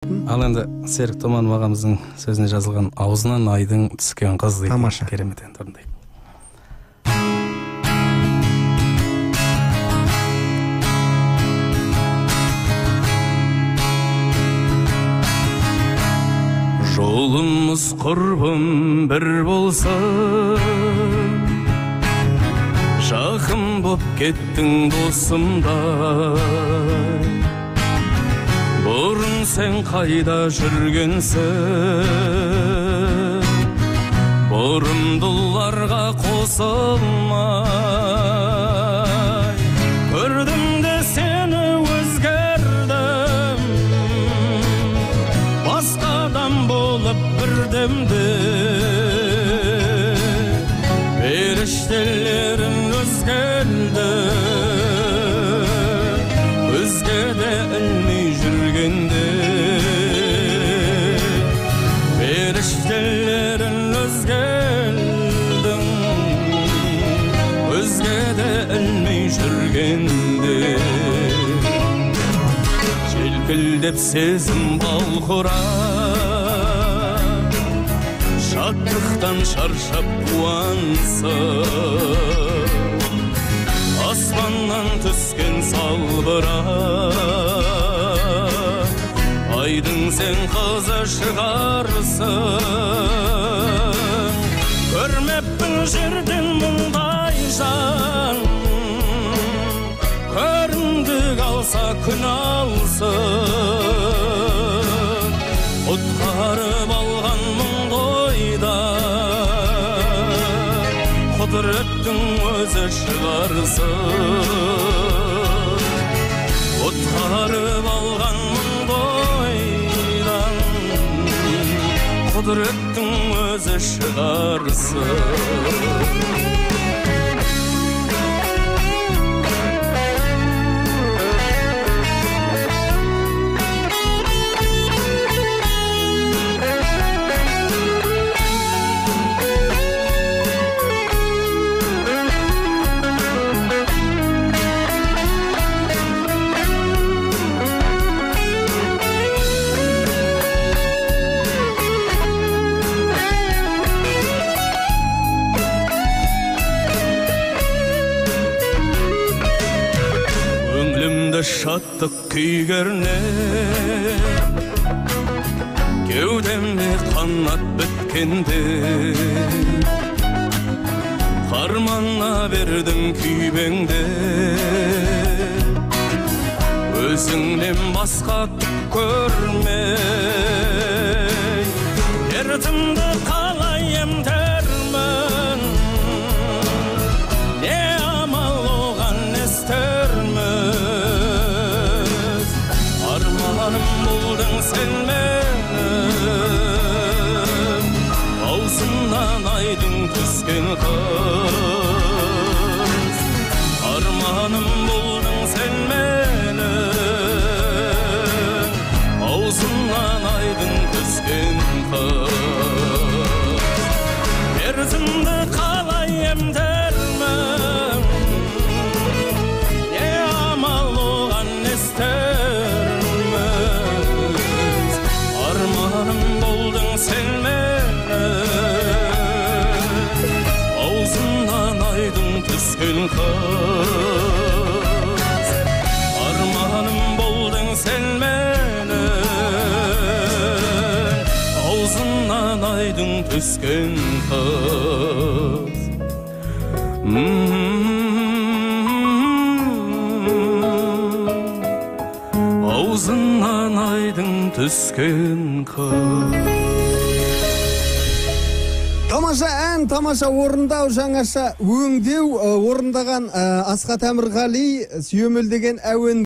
Ал енді Серік Томанов ағамыздың сөзіне жазылған «Аузынан айдың түскен қыз» деген Тамаша. Керемет әнді орындайық. Жолымыз құрбым бір болсын, жақын боп кеттің досымдай. Бұрын сен қайда жүргенсің, бұрымдыларға қосылмай. Көрдім де сені өзгердім, басқа адам болып бірдемде. Періштелерің өзгерді, өзге де ілмей жүргенде. Періштелерің өзгелдің, өзге де ілмей жүргенде. Желкілдеп сезім балқұрап, шаттықтан шаршап қуансып, аспаннан түскен салбырап айдың сен қызы шығарсың. Көрмеппін жерден мұндай жан, көрімдік алса күн алсын. Құтқарып алған мұң құдіреттің өзі шығарсың. Құтқарып алған мұң құдіреттің өзі шығарсың. Көңілімді шаттық күй кернеп, кеудеме қанат біткенде, қармана бердім күйбеңде. Өзіңнен басқа түк көрмей, дертімді қалай емдермін, не амал оған естерміз. Арманым болдың сен менің, аузымнан айдың түскен қыз. Арманым болдың сен менің, аузымнан айдың түскен қыз. Дертімді қалай емдермін, не амал оған естерміз. Арманым болдың сен менің, аузымнан айдың түскен қыз. Арманым болдың сен менің, аузымнан айдың түскен қыз. Аузынан айдың түскен қыз. Тамаша ән, тамаша орындау, жаңаша өңдеу, орындаған Асхат Әмірғали, сүйемелдеген әуен.